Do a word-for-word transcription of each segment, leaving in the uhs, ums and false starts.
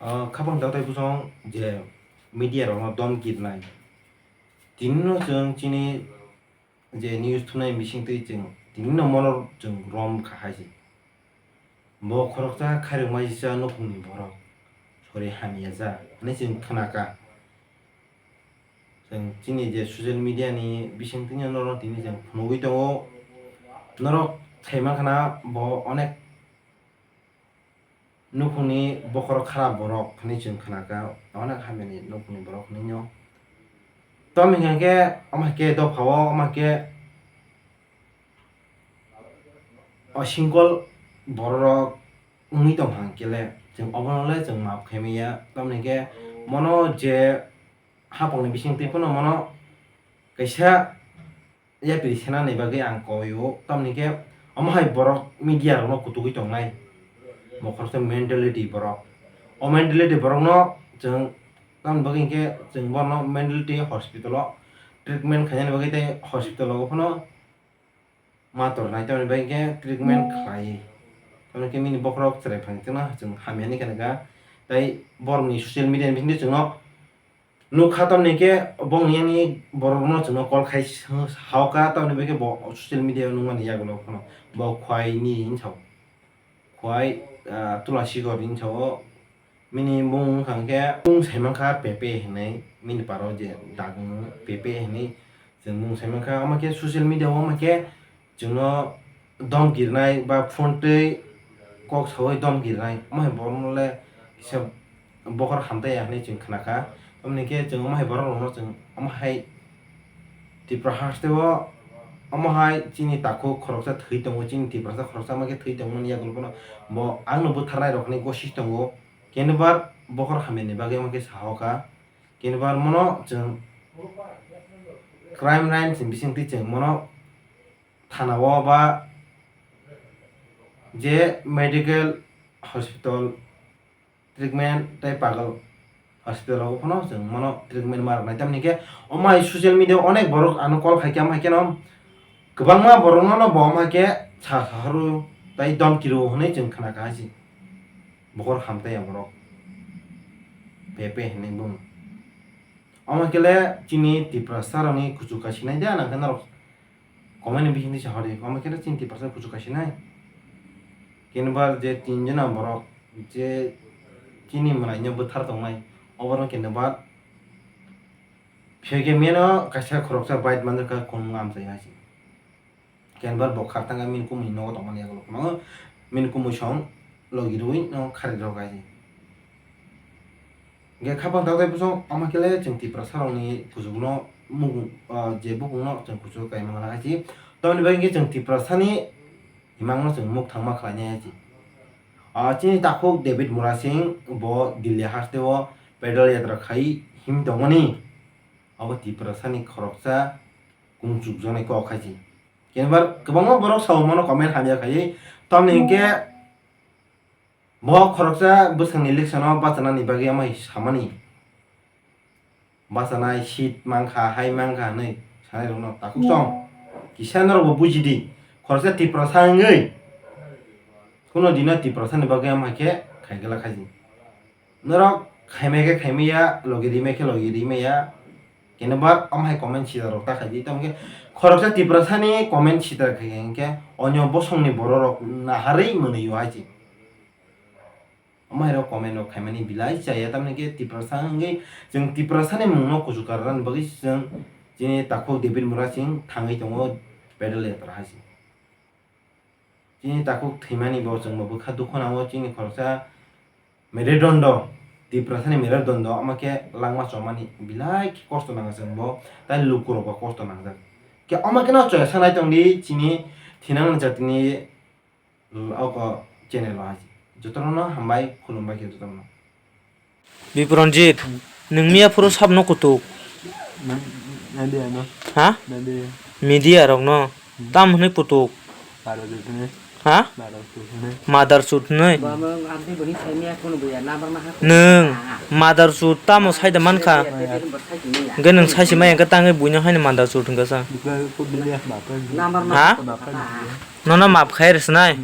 O khapang tatai bwsong je media rokno dom kirnai. Tinino chwng chini je news thumnai bisingtwi chwng tinino mono chwng rom kha hai se. Bo khoroksa khairokma jisa nukhungni borok sori hamya ja hwnwi chwng khna kha. Chwng chini je social media ni bisingtwino norok tini chwng phunugwi tongo. Norok sai mankha na bo onek nukhungni bokhorok kharap borok hinwi chwng khna kha, onek hamyani nukhungni borok hinwi no. Tamo hinkhe omo hai khe dophao, omo hai khe o single bororok wngwi tong hang khe le, chwng obono le chwng maaf khai manya. Tamo hinkhe mono je hapokni bisingtwi phano mono kaisa yapri senani bagwi ang koi o, tamni khe omo hai borok media rokno kutugwi tongnai, bo khoroksa mentality borok. O mentality borokno chwng tamni bagwi hinkhe chwng bono mentality hospital o treatment khainani bagwi tei hospital o phano ma tornai, tamni bagwi hinkhe treatment khlai. Tamni khe bini bokhorok chwrai phang chwngno chwng hamya hinwi khe nang kha. Tei borokni social media ni bisingtwi chwngno nukha, tamni khe bongni yani borokno chwngno call khai hao kha, tamni bagwi bo social media o nukmani yagulo phano bo Khwai ni hinwi sao, Khwai, ah, Tulasi Gor hinwi sao, bini mung wngkha hwnkhe mung sai mankha Pepe hinwi, bini paro je dagwng Pepe hinwi chwng mung sai mankha, omo khe social media o omo khe chwngno dom kirnai ba phone twi kok saui dom kirnai, omo hai borokno le kisa bokhor hamtaiya hinwi chwng khna kha. Tamni khe chwng omo hai borok rokno chwng omo hai Tipra haste o omo hai chini takhuk khoroksa thwi tongo, chini Tiprasa khoroksa omo khe thwi tongmani yagulo phano bo ang no butharnai rok hinwi gosi tongo. Kenobar bokhor hamyani bagwi omo khe sahoka. Kenobar mono chwng crime line chwng bisingtwi chwng mono thana o ba je medical hospital treatment tei pagal hospital rogo phano chwng mono treatment ma rwnai, tamni khe omo hai social media o onek borok ano call khai khe omo hai kheno kwbangma borokno no bo omo hai khe sa saharu tei dom kiru hinwi chwng khna kha hai se. Bokhor hamtaiya borok Pepe hinwi bung. Omo khe le chini Tiprasa rokni kuchuk kasinai de, nang khe norok comment ni bisingtwi sa hor di, omo khe le chini Tiprasa kuchuk kasinai. Kenobar je tin jona borok je chini mwnaino bwthar tongnai, oborok kenobar phege meno kaisa khoroksa bike manjakha, kung amchai hai se. Kenobar bo khartang kha, bini kumui nogo tongmani yagulo phano bini kumui song logi rwui no khari rw kha se. Hingkhe khapang takhtai bwsong omo khe le chwng Tiprasa rokni kuchukno mukung, ah, je bukungno chwng kuchuk kaima nang kha se. Tamoni bagwi khe chwng Tiprasani imangno chwng mukthangma khlainai se. Ah, chini takhuk David Murasing bo Delhi hasteo pedal yatra khai him tongmani. Abo Tiprasani khoroksa kung chukjaknai kok hai se. Kenobar kwbangma borok sao mano comment hamya khaiwi. Tamni hinkhe bo khoroksa bwskangni election o bachanani bagwi amai samani. Bachanai seat mankha, hai mankha hinwi sanai rokno takhuk chong. Kisa norokbo buji di. Khoroksa Tiprasa wngwi kuno dino Tiprasani bagwi amai khe khai glak hai se. Norok khaimai khe khaimai ya, logi rimai khe logi rimai ya. Kenobar omo hai comment sida rok ta khaidi, tamo khe khoroksa Tiprasani comment sida khai khe hinkhe onyo bosongni borok rok naharwi mwnwi o hai se. Omo hai rok comment rok khaimani belai chaya, tamni khe Tiprasa wngwi chwng Tiprasani mungno kuchuk kararani bagwi chwng chini takhuk David Murasing thangwi tongo pedal yatra hai se. Chini takhuk thwimani bo chwngbo bwkha dukhu nango, chini khoroksa Merudondo, Tiprasani Merudondo, omo khe langma chomani belai khe kosto nang chwngbo, tai lukurokbo kosto nangjak. Khe omo kheno choya sanai tongdi chini thinang jatini oko channel o hai. Jotono hambai khulumbai khe jotono. Bipuranjit, nwng miya phuru sabno kutuk? Nadia no. Ha? Nadia. Media rokno. Tam hwnwi kutuk? Madar chut hwnwi. Ha? Madar chut hwnwi. Madar chut hwnwi. Nwng madar chut tamo saida mankha? Hwnkhe nwng saisi maya hwnkhe tangwi buino haino madar chut hwnkha sa. Ha? Nono map khai rwsnai?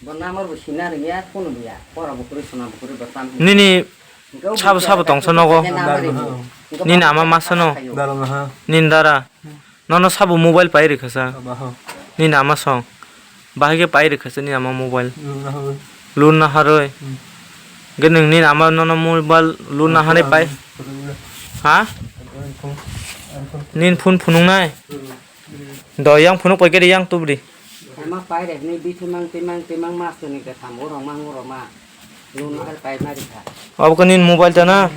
Bo number bo sina rwya, phone bo ya. Pora bo kwrwi, sona bo kwrwi, bo tam. Nini sabo sabo tongsa nogo. Nini ama masa no. Dara na ha. Nini dara. Nono sabo mobile pai rwkha sa. Aba ho. Nini ama song. Bahai khe pai rwkha sa nini ama mobile. Luna ho. Luna haroi. Hmm. Ge nung nini ama nono mobile luna hanai pai. Ha? Nini phone phunuk nai. Do yang phunuk pai khe yang tubri. Ama pai rek ni bi thimang timang timang mas ni ke tham urong mang urong ma. Lun har pai mari kha. Abo khe nini mobile ta na?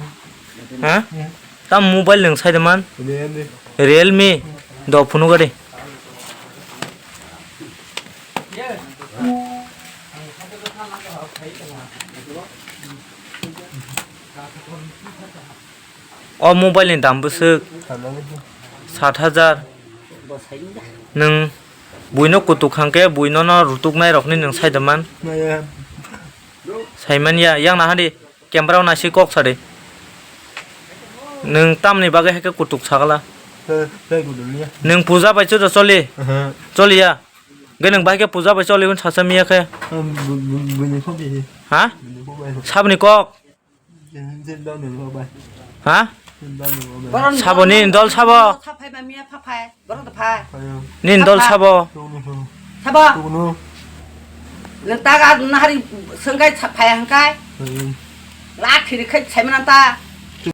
Ha? Tam mobile nung sai de man? Realme. Realme. Do phunuk gari. O mobile ni dam bwswk sat hajar. Nwng buino kutuk hwnkhe buino no rutuknai rokni nwng sai da man? Maya. Sai man ya, yang naha di camera o naisik kok sa di. Nwng tamni bagwi hai khe kutuk sagala? He, he, kutuk ya. Nwng puja bai chuda choli? Aha. Choli ya? Ge nwng bai khe puja bai choli hwn sacha miya khe? Bu-, bu-, buini kok ya. Ha? Buini kok bai. Sabni kok? Ha? Borok ni sabo, dol nini dol sabo. Saphai ba miya phaphai, borok da phai. Nini dol sabo. Sabo. Nang taga nahari sengkai saphai hangkai. Lathi rikhai saimana ta.